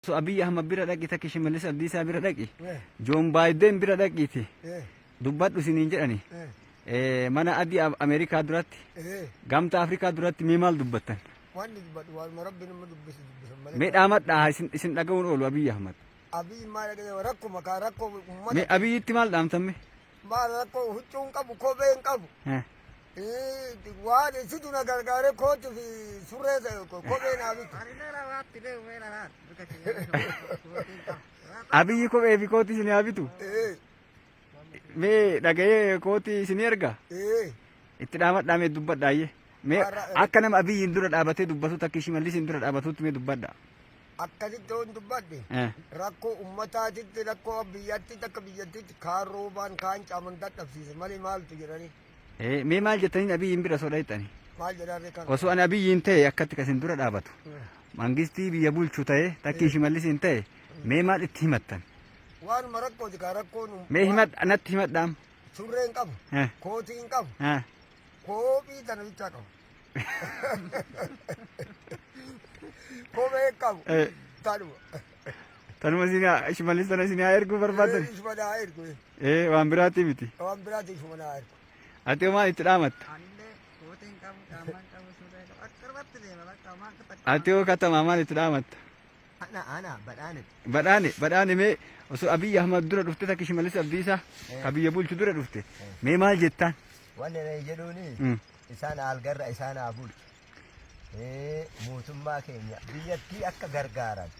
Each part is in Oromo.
Osoo Abiy Ahmad bira dhaqi takki Shimallis Abdiisaa bira dhaqi Joon Baayiden bira dhaqiiti dubbadhu isiniin jedhani mana adii Ameerikaa duratti gamtaa Afrikaa duratti mee maal dubbattan? Wanni dubbadhu waanuma rabbi nama dubbisu dubbisan malee. Mee dhaamadhaa isin isin dhaga'uun oolu Abiy Ahmad. Abiy maal dhaga'e rakkuma kaa rakkoo uummata. Mee Abiyyitti maal dhaamtan mee? Maal rakkoo huccuu hin qabu kophee hin qabu. Waan isitu na gargaaree kootu fi surree kophee naa bitu. Abiyyi kophee fi kootii isin haa bitu. Mee dhaga'ee kootii isin erga. Itti dhaamadhaa mee dubbadhaayyee. Mee akka nama Abiyyiin dura dhaabatee dubbatutti akka Shimallisiin dura dhaabatutti mee dubbadha. Akkasitti yoon dubbadhe rakkoo ummataatitti rakkoo biyyattitti akka biyyattitti kaan roobaan kaan caaman dadhabsiise malee maaltu jedhanii. Mee maal jettaniin Abiyyiin bira osoo dhayxani? Maal jedhaan kan. Osoo ani Abiyyiin ta'e akkatti kan isin dura dhaabatu. Mangistii biyya bulchu ta'e takkii Shimallisiin ta'e mee maal itti himattan? Waanuma rakkooti kaa rakkoon. Mee himadha natti himadhaam. Surree hin qabu. Kootii hin qabu. Koophii tana bichaa qabu. Kophee hin qabu. Tanuma. Tanuma isin Shimallis tana isin haa erguu barbaadan. Ishuma naa ergu. Ee waan biraatti miti. Waan biraatti ishuma naa ergu. Ati homaa itti dhaamatta. Anillee kootii hin qabu, caammaa hin qabu, surree hin qabu. Akkanumatti deema bakka homaa akka takka. Ati hoo katamaa maal itti dhaamatta? Ana ana badhaane. Badhaane badhaane mee osoo Abiyyi Ahmad dura dhufte takka Shimallis Abdiisaa ka biyya bulchu dura dhufte mee maal jettaan? Wanni ani jedhuuni isaan algarra isaan haa bulchu. Mootummaa keenya biyyattii akka gargaaran.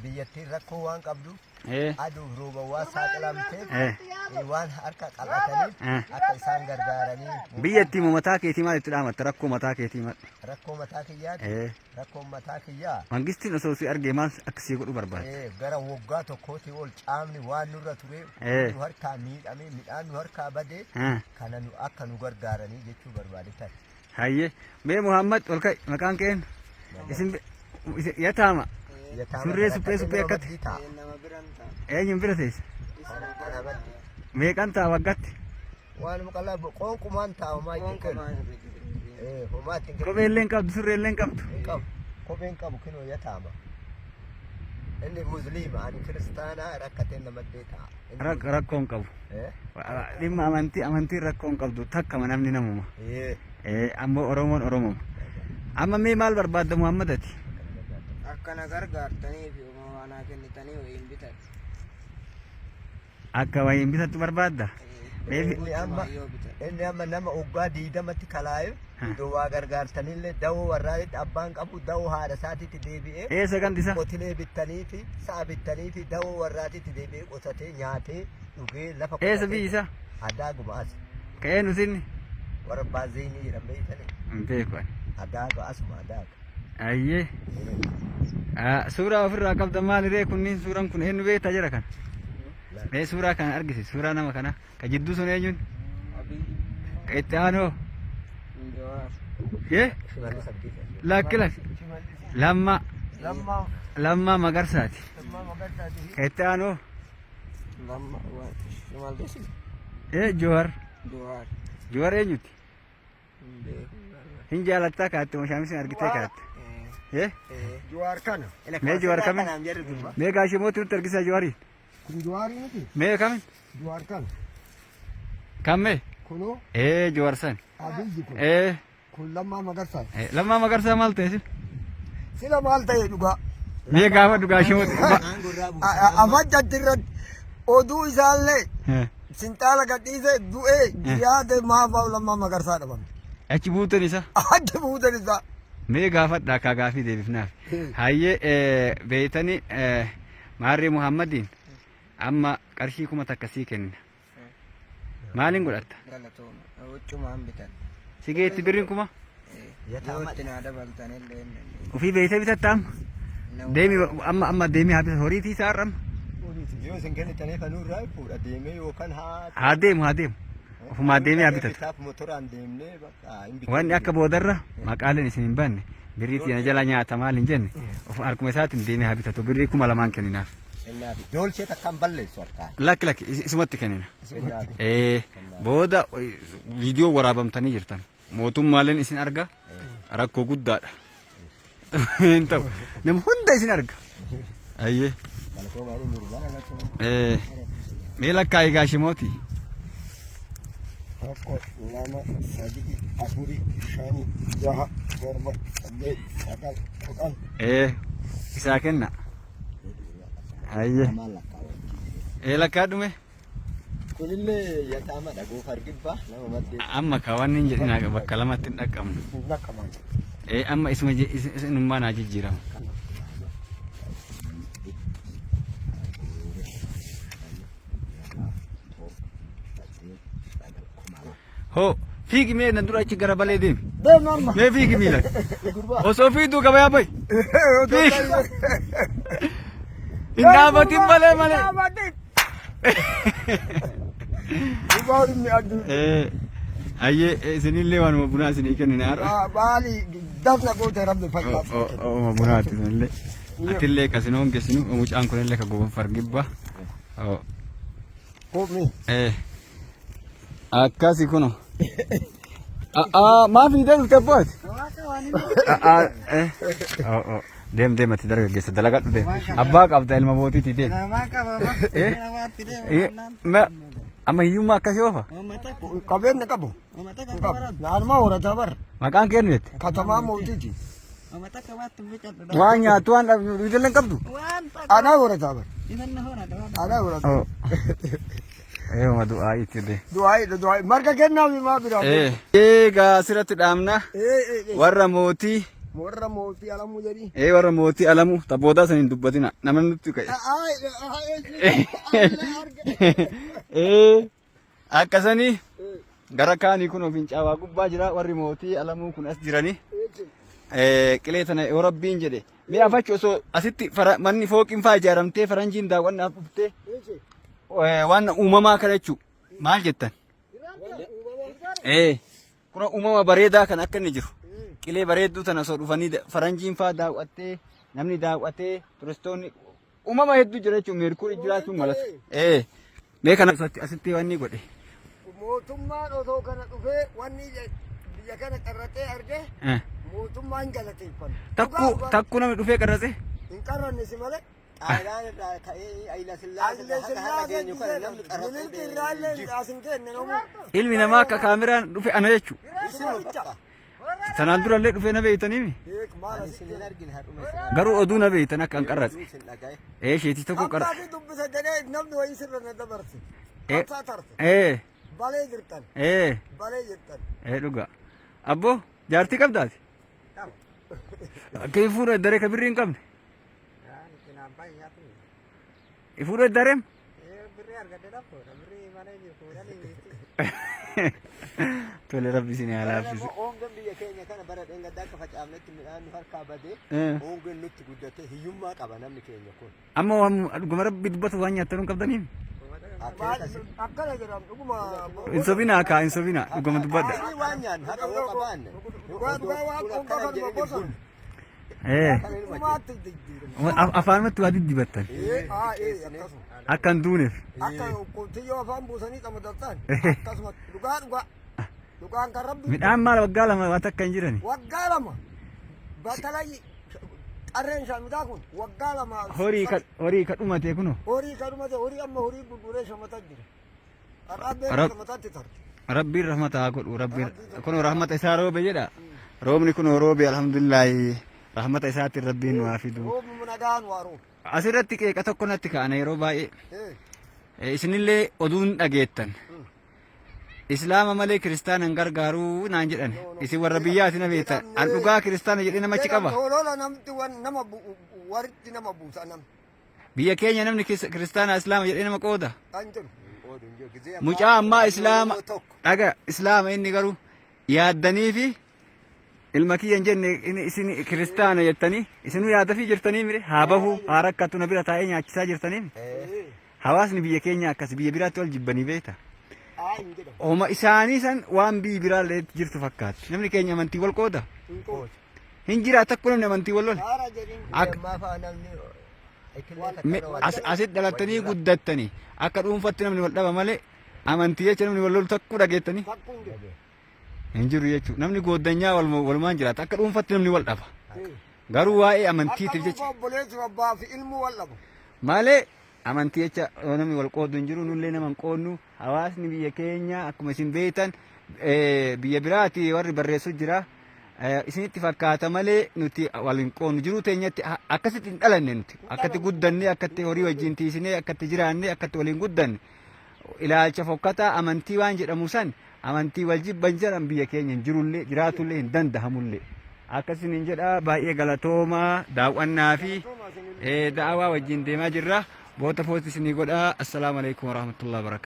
Biyyattiin rakkoo waan qabdu aduuf rooba waan saaxilamteef waan harka qal'ataniif akka isaan gargaaranii. Biyyattii moo mataa keetii maal itti dhaamatta rakkoo mataa keetii maal? Rakkoo mataa kiyyaati. Rakkoon mataa kiyyaa. Mangistiin osoo si argee maal akka sii godhu barbaadda? Gara waggaa tokkootii ol caamni waan nurra ture nu harkaa miidhamee midhaan nu harkaa badee kana nu akka nu gargaaranii jechuu barbaade tani. Hayyee. Mee Muhammad ol ka'i maqaan kee eenyu? Isin isin yataama. Yataama Surree kana suphee kan suphee nama akkatti. maddii ta'a. Nama biran ta'a. Eenyuun bira teessa? Ana maddii. Meeqan ta'a waggaatti? Waanuma qal'aa qoonqumaan ta'a homaa itti hin kennu. Qoonqumaan irra jiru. Eh, homaa itti hin kennu. Kophee illee hin qabdu surree illee hin qabdu. Hin qabu. Kophee hin qabu kinoo yataama. Inni musliima ani kiristaanaa rakkatee na maddee ta'a. Inni Rakkoo hin qabu. Eh? Dhimma amantii amantiin rakkoo hin qabdu takkama namni namuma. Eh. Ammoo Oromoon Oromoma. Amma mee maal barbaadda Muhammad ati? Akka na gargaartanii fi uumamaa naa kennitanii wayiin bitadha. Akka wayiin bitattu barbaadda? Mee Inni amma Yoo bitadha. inni amma nama waggaa 20tti kalaa'e iddoo waa gargaartanillee dawoo warraatitti abbaan qabu dawoo haadha isaatitti deebi'ee Eessa gandi isaa? qotilee bittanii fi sa'a bittanii fi dawoo warraatitti deebi'ee qotatee nyaatee dhugee lafa Eessa qotatee biyyi isaa? Adaaguma as Ka'ee nusinni? warra baazeynii jedhan beektanii Hin beeku ani. Adaaga asuma adaaga. Ayyee. Suuraa ofirraa qabda maali ree kunniin suuraan kun eenyu beektaa jira kana? Mee suuraa kana argisi suuraa nama kana ka jidduu sun eenyuun? Ka itti aanoo? Jawaar. Yee? Shimallis Abdiisaa. Lakki lakki. Lammaa. Lammaa. Lammaa Magarsaati. Lammaa Magarsaati. Ka itti aanoo? Lamma Shimallis. Ee Jowaar. Jawaar. Jowaar eenyuti? Hin beeku. Hin jaalattaa kaatte moo shaamisiin argitee kaatte? Ee? Jawaar kana. Mee Jawaar kamin? Mee gaashee mootii nutti argisaa Jawaariin? Kun Jawaarii miti. Mee kamin? Jawaar kana. Kan mee? Kunoo Ee Jawaar san. Abiyyi kun. Ee Kun Lammaa Magarsaa. Lammaa Magarsaa maal ta'e sin? Sila maal ta'e dhugaa. Mee gaafa dhugaa shimooti. Afajjatti irratti oduu isaallee sinxaala gadhiise du'ee dhiyaate maaf Lammaa Magarsaa dhabame. Achi buuteen isaa. Achi buuteen isaa. Mee gaafadha akka gaafii deebifnaaf. Hayyee beeytanii Maarree Muhammadiin amma qarshii 1000 sii kenna. Maaliin godhatta? Galatooma. Huccumaan bitadha. Si geetti birriin kuma? Yoo itti naa dabaltan illee hin dandeenye. Ofii beeytee bitatta amma? Deemi amma amma deemi haa bitatu. Horiitii isaa har'a amma? Yoo isin kennitanii kan nurraa fuudha deemee yookaan haa. Haa deemu haa deemu. Ofumaa deemee haa bitatu. Bitaaf motoraan deemnee bakka hin bitu. Wanni akka boodarra maqaaleen isin hin banne birrii tiyya na jala nyaata maal hin jenne of harkuma isaatiin deemee haa bitatu birrii 2000 kenninaaf. Kennaafi. Doolchee takka hin balleessu harkaan. Lakki lakki isumatti kennina. Kennaafi. Booda viidiyoo waraabamtanii jirtan. Mootummaaleen isin arga rakkoo guddaadha. Hin ta'u. Nama hunda isin arga. Ayyee. Mee lakkaa'i gaashimooti. Tokko, lama, sadii, afuri, shani, jaha, torba, saddeet, sagal, 10. Isaa kenna. Ayyee. Lakkaadhume. Kunillee yataamadha goofar gibbaa nama maddee. Amma ka wanni hin jedhin bakka lamatti hin dhaqqabnu. Hin dhaqqaban. Amma isuma isinummaa naa jijjiirama. Hoo fiigi mee na dura achi gara balee deemi. Deema amma. Mee fiigi miila. Osoo fiigduu gabayaa bahi. Fiigi. Hin dhaabatin malee malee. Dhaabatin. Dhugaa inni aduu. Ayyee isinillee waanuma bunaa isinii kennine har'a. Baali dafna goote rabbi fayyaa. Ooma bunaati isinillee. Atillee kasinoo hin geessinu mucaan kunillee ka goban fargibba. Komi. Akkasi kuno. Maa fiidee dhufte abboo ati? Deem deem ati dargaggeessa dalagadhu deem. Abbaa qabda ilma mootiitii deem. Amma hiyyummaa akkasii oofa? Qabeenya qabu. Qabu. Naannoo horataa bara. Maqaan kee eenyu jette? Katamaa mootiiti. Waan nyaattu waan dhabdu ijoolleen qabdu? Anaa horataa bara. Anaa horataa. Eeyyuma du'aa itti dee. Du'aa du'aa marga kennaa fi maa biraa. Eegaa asirratti dhaamna warra mootii. Warra mootii alamuu jedhii. Ee warra mootii alamuu tabbootaa san hin dubbatina namni nutti ka'e. Ee akkasanii gara kaanii kun fincaawaa gubbaa jira warri mootii alamuu kun as jiranii. Qilee tana yoo rabbiin jedhe mee afachi osoo asitti manni fooqiin faa ijaaramtee faranjiin daawwannaaf dhuftee waan uumamaa kana jechuudha maal jettan? Ee kun uumama bareedaa kan akka inni jiru. Qilee bareedduu tana osoo dhufanii faranjiin faa daawwattee namni daawwatee turistoonni uumama hedduu jira jechuun meerkurii jiraachuun malata. Ee mee kana asitti wanni godhe. Mootummaan osoo kana dhufee wanni biyya kana qarratee arge mootummaan galateeffanna. Takkuu takkuu namni dhufee qarratee? Hin qarranne si malee. Xaalaan irraa ka'ee Hayila Sillaasee Haile irraa haga har'a Sillaasee geenyu kana namni qarratee Minilki irraallee as hin kenne namu. Ilmi namaa akka kaameraan dhufe ana jechuudha. Isinuma bakka. Sanaan durallee dhufee na beeytaniimi. Beek maal Ani as isin hin argine har'uma isin Garuu oduu na beeytan akka hin qarratse. isin dhaga'e. Ee sheetii tokko qarra. Qabsaa fi dubbisa jedhee namni wayii sirra na dabarse. Eh. Qabsaa tarte. Ee Balee jirtan. ee Balee jirtan. ee dhugaa. Abboo jaartii qabdaati? Akka fuudha daree ka birrii hin qabne. Fuudha dareem? Tole rabbi isin haa laaffisu. Hongeen biyya keenya kana bara dheengaddaa akka facaafnetti midhaan nu harkaa badee hongeen nutti guddate hiyyummaa qaba namni keenya kun. Amma waan dhuguma rabbi dubbatu waan nyaattan hin qabdaniin. Akkana jedham dhuguma. Hin sobinaa kaa hin sobinaa dhuguma dubbadha. Horii waan nyaannu haqa yoo qabaanne. Dhugaa dhugaa waan Kun kun akkana qaban jedhee boson. bullu. Dhumaatti jijjiirama. Afaanumatti waa diddibattan Ee aa ee akkasuma. akka hin duuneef. Akka qotiyyoo afaan buusanii qamadattan akkasuma dhugaa dhugaa. Dhugaan kan rabbi. Midhaan maal waggaa lama waan takka hin jirani. Waggaa lama. Batalay qarreen shaamitaa kun waggaa lama. Horii ka horii ka dhumatee kunoo. Horii kan dhumate horii amma horii gurguree shamataa jira. Har'aan shamataatti tarte. Rabbiin rahmata haa godhu rabbiin kunoo rahmata isaa roobe jedha. Roobni kunoo roobe alhamdulillaahi rahmata isaatiin rabbiin nu haa fidu. Roobni nagaan waa roobe. Asirratti qeeqa tokko natti ka'ana yeroo baay'ee. Isinillee oduun dhageettan. Islaama malee kiristaana hin gargaaruu naan jedhan. Isin warra biyyaati na beektan. An dhugaa kiristaana jedhee namachi qaba. Holola namti wan nama waritti nama buusa namni. Biyya keenya namni kiristaana islaama jedhee nama qooda. Kan jedhu. Mucaa ammaa islaama dhaga islaama inni garuu yaaddanii fi ilma kiyya hin jenne inni isin kiristaana jettanii isinuu yaadafii jirtanii mire haa bahu haa rakkatu na bira taa'ee nyaachisaa jirtanii hawaasni biyya keenya akkas biyya biraatti wal jibbanii beekta. Aa hin jedhamu. Oma isaanii san waan biyyi biraallee jirtu fakkaatti. Namni keenya amantii wal qooda. Hin qoodu. Hin jira takku namni amantii wal lole. Haara jedhin. Ammaa fa'a namni ikillee takka Asitti dhalattanii guddattanii akka dhuunfatti namni wal dhaba malee amantii jecha namni wal lolu takkuu dhageettanii Takkuun jedhu. hin jiru jechuudha. Namni gooddanyaa walumaan jiraata. Akka dhuunfatti namni wal dhaba. Garuu waa'ee Akka amantiitiif dhuunfaa jecha obboleessi abbaa fi ilmuu wal dhabu. malee amantii jecha namni wal qoodu hin jiru nullee nama hin qoodnu hawaasni biyya keenya akkuma isin beektan biyya biraati warri barreessu jira. Isinitti fakkaata malee nuti wal hin qoodnu jiruu teenyatti akkasitti hin dhalanne nuti akkatti guddanne akkatti horii wajjin tiisinee akkatti jiraanne akkatti waliin guddanne ilaalcha fokkataa amantii waan jedhamu san amantii wal jibban jedhan biyya keenya hin jirullee jiraatullee hin dandahamullee. Akkasin hin jedha baay'ee galatoomaa daawwannaa fi da'awaa wajjin deemaa jirra. Boota poosti isinii godha. Assalaamu alaikum warahmatullahi wabarakatuh.